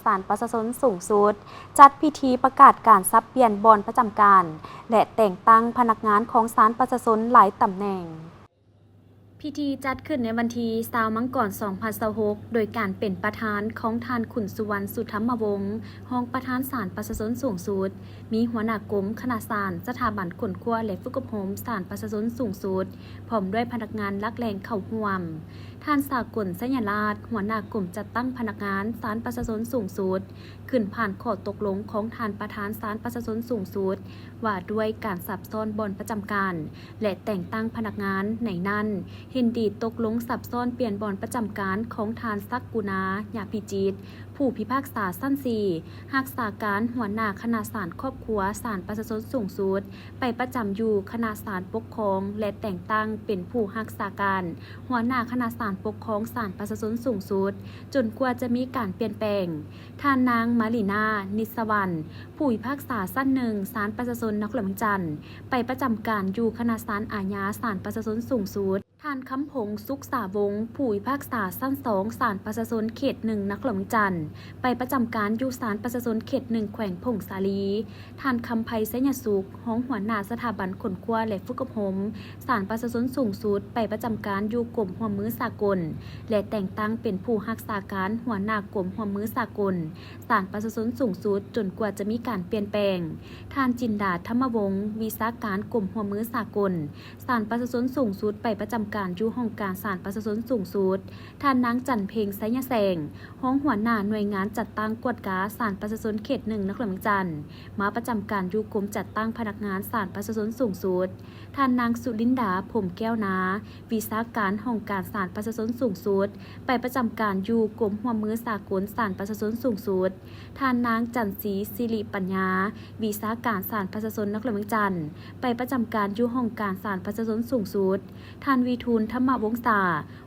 ສານປະຊາຊົນສູງສຸດ ຈັດພິທີປະກາດການສັບປ່ຽນບ່ອນປະຈຳການ ແລະ ແຕ່ງຕັ້ງພະນັກງານຂອງສານປະຊາຊົນຫຼາຍຕຳແໜ່ງ. ພິທີຈັດຂຶ້ນໃນວັນທີຊາວ ມັງກອນ ສອງພັນຊາວຫົກ ໂດຍການເປັນປະທານຂອງທ່ານ ຂຸນສຸວັນ ສຸທຳມະວົງ ຮອງປະທານສານປະຊາຊົນສູງສຸດ, ມີຫົວໜ້າກົມ, ຄະນະສານ, ສະຖາບັນຄົ້ນຄວ້າ ແລະ ຝຶກອົບຮົມສານປະຊາຊົນສູງສຸດ, ພ້ອມດ້ວຍພະນັກງານຫຼັກແຫຼ່ງເຂົ້າຮ່ວມ. ທ່ານ ສາກົນ ໄຊຍະລາດ ຫົວໜ້າກົມຈັດຕັ້ງພະນັກງານສານປະຊາຊົນສູງສຸດ, ຂຶ້ນຜ່ານຂໍ້ຕົກລົງຂອງທ່ານປະທານສານປະຊາຊົນສູງສຸດ ວ່າດ້ວຍການສັບຊ້ອນບ່ອນປະຈຳການ ແລະ ແຕ່ງຕັ້ງພະນັກງານ. ໃນນັ້ນ ເຫັນດີຕົກລົງສັບຊ້ອນປ່ຽນບ່ອນປະຈຳການຂອງທ່ານ ສັກກຸນາ ຍາພິຈິດ ຜູ້ພິພາກສາຊັ້ນສີ່ ຮັກສາການຫົວໜ້າຄະນະສານຄອບຄົວສານປະຊາຊົນສູງສຸດ ໄປປະຈຳຢູ່ຄະນະສານປົກຄອງ ແລະ ແຕ່ງຕັ້ງເປັນຜູ້ຮັກສາການຫົວໜ້າຄະນະສານປົກຄອງສານປະຊາຊົນສູງສຸດ ຈົນກວ່າຈະມີການປ່ຽນແປງ. ທ່ານນາງ ມາລີນາ ນິດສະຫວັນ ຜູ້ພິພາກສາຊັ້ນໜຶ່ງ ສານປະຊາຊົນນະຄອນຫຼວງວຽງຈັນ ໄປປະຈຳການຢູ່ຄະນະສານອາຍາສານປະຊາຊົນສູງສຸດ. ທ່ານ ຄຳພົງ ສຸກສາວົງ ຜູ້ພິພາກສາຊັ້ນສອງ ສານປະຊາຊົນເຂດໜຶ່ງ ນະຄອນຫຼວງວຽງຈັນ ໄປປະຈຳການຢູ່ສານປະຊາຊົນເຂດໜຶ່ງ ແຂວງຜົ້ງສາລີ. ທ່ານ ຄຳໄພ ໄຊຍະສຸກ ຮອງຫົວໜ້າສະຖາບັນຄົ້ນຄວ້າ ແລະ ຝຶກອົບຮົມສານປະຊາຊົນສູງສຸດ ໄປປະຈຳການຢູ່ກົມຮ່ວມມືສາກົນ ແລະ ແຕ່ງຕັ້ງເປັນຜູ້ຮັກສາການຫົວໜ້າກົມຮ່ວມມືສາກົນສານປະຊາຊົນສູງສຸດ ຈົນກວ່າຈະມີການປ່ຽນແປງ. ທ່ານ ຈິນດາ ທຳມະວົງ ວິຊາການກົມຮ່ວມມືສາກົນ ສານປະຊາຊົນສູງສຸດ ໄປປະຈຳການຢູ່ຫ້ອງການສານປະຊາຊົນສູງສຸດ. ທ່ານນາງ ຈັນເພັງ ໄຊຍະແສງ ຮອງຫົວໜ້າໜ່ວຍງານຈັດຕັ້ງກວດກາສານປະຊາຊົນເຂດໜຶ່ງ ນະຄອນຫຼວງວຽງຈັນ ມາປະຈຳການຢູ່ກົມຈັດຕັ້ງພະນັກງານສານປະຊາຊົນສູງສຸດ. ທ່ານນາງ ສຸລິນດາ ພົມແກ້ວນາ ວິຊາການຫ້ອງການສານປະຊາຊົນສູງສຸດ ໄປປະຈຳການຢູ່ກົມຮ່ວມມືສາກົນສານປະຊາຊົນສູງສຸດ. ທ່ານນາງ ຈັນສີ ສິລິປັນຍາ ວິຊາການສານປະຊາຊົນນະຄອນຫຼວງວຽງຈັນ ໄປປະຈຳການຢູ່ຫ້ອງການສານປະຊາຊົນສູງສຸດ. ທ່ານ ວິທູນ ທຳມະວົງສາ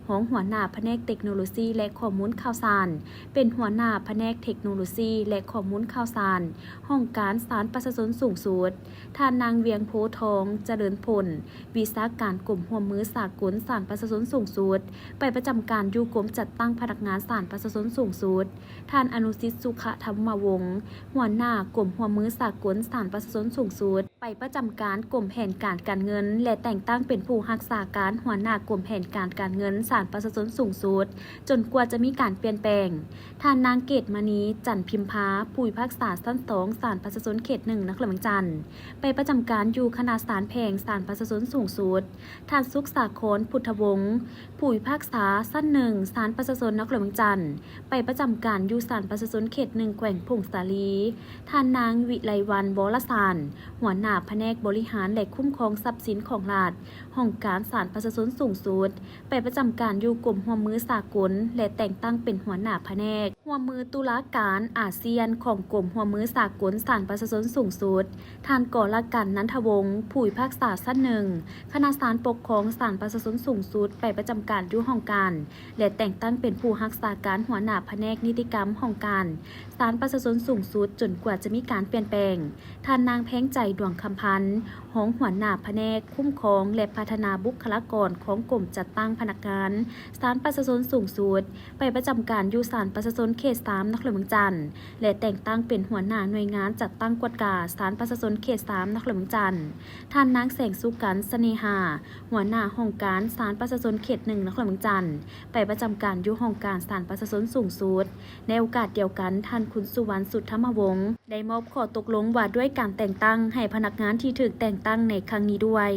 ຮອງຫົວໜ້າພະແນກເຕັກໂນໂລຊີ ແລະ ຂໍ້ມູນຂ່າວສານ ເປັນຫົວໜ້າພະແນກເຕັກໂນໂລຊີ ແລະ ຂໍ້ມູນຂ່າວສານ ຫ້ອງການສານປະຊາຊົນສູງສຸດ. ທ່ານນາງ ວຽງໂພທອງ ຈະເລີນຜົນ ວິຊາການກົມຮ່ວມມືສາກົນສານປະຊາຊົນສູງສຸດ ໄປປະຈຳການຢູ່ກົມຈັດຕັ້ງພະນັກງານສານປະຊາຊົນສູງສຸດ. ທ່ານ ອະນຸສິດ ສຸຂະທຳມະວົງ ຫົວໜ້າກົມຮ່ວມມືສາກົນສານປະຊາຊົນສູງສຸດ ໄປປະຈຳການກົມແຜນການການເງິນ ແລະ ແຕ່ງຕັ້ງເປັນຜູ້ຮັກສາການຫົວໜ້າກົມແຜນການການເງິນສານປະຊາຊົນສູງສຸດ ຈົນກວ່າຈະມີການປ່ຽນແປງ. ທ່ານນາງ ເກດມະນີ ຈັນພິມພາ ຜູ້ພິພາກສາຊັ້ນສອງ ສານປະຊາຊົນເຂດໜຶ່ງ ນະຄອນຫຼວງວຽງຈັນ ໄປປະຈຳການຢູ່ຄະນະສານແຂວງສານປະຊາຊົນສູງສຸດ. ທ່ານ ສຸກສາຄອນ ພຸດທະວົງ ຜູ້ພິພາກສາຊັ້ນໜຶ່ງ ສານປະຊາຊົນນະຄອນຫຼວງວຽງຈັນ ໄປປະຈຳການຢູ່ສານປະຊາຊົນເຂດໜຶ່ງ ແຂວງຜົ້ງສາລີ. ທ່ານນາງ ວິໄລວັນ ວໍລະສານ ຫົວໜ້າພະແນກບໍລິຫານ ແລະ ຄຸ້ມຄອງຊັບສິນຂອງລັດ ຫ້ອງການສານປະຊາຊົນສູງສຸດ ໄປປະຈຳການຢູ່ກົມຮ່ວມມືສາກົນ ແລະ ແຕ່ງຕັ້ງເປັນຫົວໜ້າພະແນກຮ່ວມມືຕຸລາການອາຊຽນຂອງກົມຮ່ວມມືສາກົນສານປະຊາຊົນສູງສຸດ. ທ່ານ ກໍລະກັນ ນັນທະວົງ ຜູ້ພິພາກສາຊັ້ນໜຶ່ງ ຄະນະສານປົກຄອງສານປະຊາຊົນສູງສຸດ ໄປປະຈຳການຢູ່ຫ້ອງການ ແລະ ແຕ່ງຕັ້ງເປັນຜູ້ຮັກສາການຫົວໜ້າພະແນກນິຕິກຳຫ້ອງການສານປະຊາຊົນສູງສຸດ ຈົນກວ່າຈະມີການປ່ຽນແປງ. ທ່ານນາງ ແພງໃຈ ດວງຄຳພັນ ຮອງຫົວໜ້າພະແນກຄຸ້ມຄອງ ແລະ ພັດທະນາບຸກຄະລາກອນຂອງກົມຈັດຕັ້ງພະນັກງານສານປະຊາຊົນສູງສຸດ ໄປປະຈຳການຢູ່ສານປະຊາຊົນເຂດສາມ ນະຄອນຫຼວງວຽງຈັນ ແລະ ແຕ່ງຕັ້ງເປັນຫົວໜ້າໜ່ວຍງານຈັດຕັ້ງກວດກາສານປະຊາຊົນເຂດສາມ ນະຄອນຫຼວງວຽງຈັນ. ທ່ານນາງ ແສງສຸກັນ ສະເໜຫາ ຫົວໜ້າຫ້ອງການສານປະຊາຊົນເຂດໜຶ່ງ ນະຄອນຫຼວງວຽງຈັນ ໄປປະຈຳການຢູ່ຫ້ອງການສານປະຊາຊົນສູງສຸດ. ໃນໂອກາດດຽວກັນ, ທ່ານ ຄຸນສຸວັນ ສຸດທຳມະວົງ ໄດ້ມອບຂໍ້ຕົກລົງວ່າດ້ວຍການແຕ່ງຕັ້ງໃຫ້ພະນັກງານທີ່ຖືກແຕ່ງຕັ້ງໃນຄັ້ງນີ້ດ້ວຍ.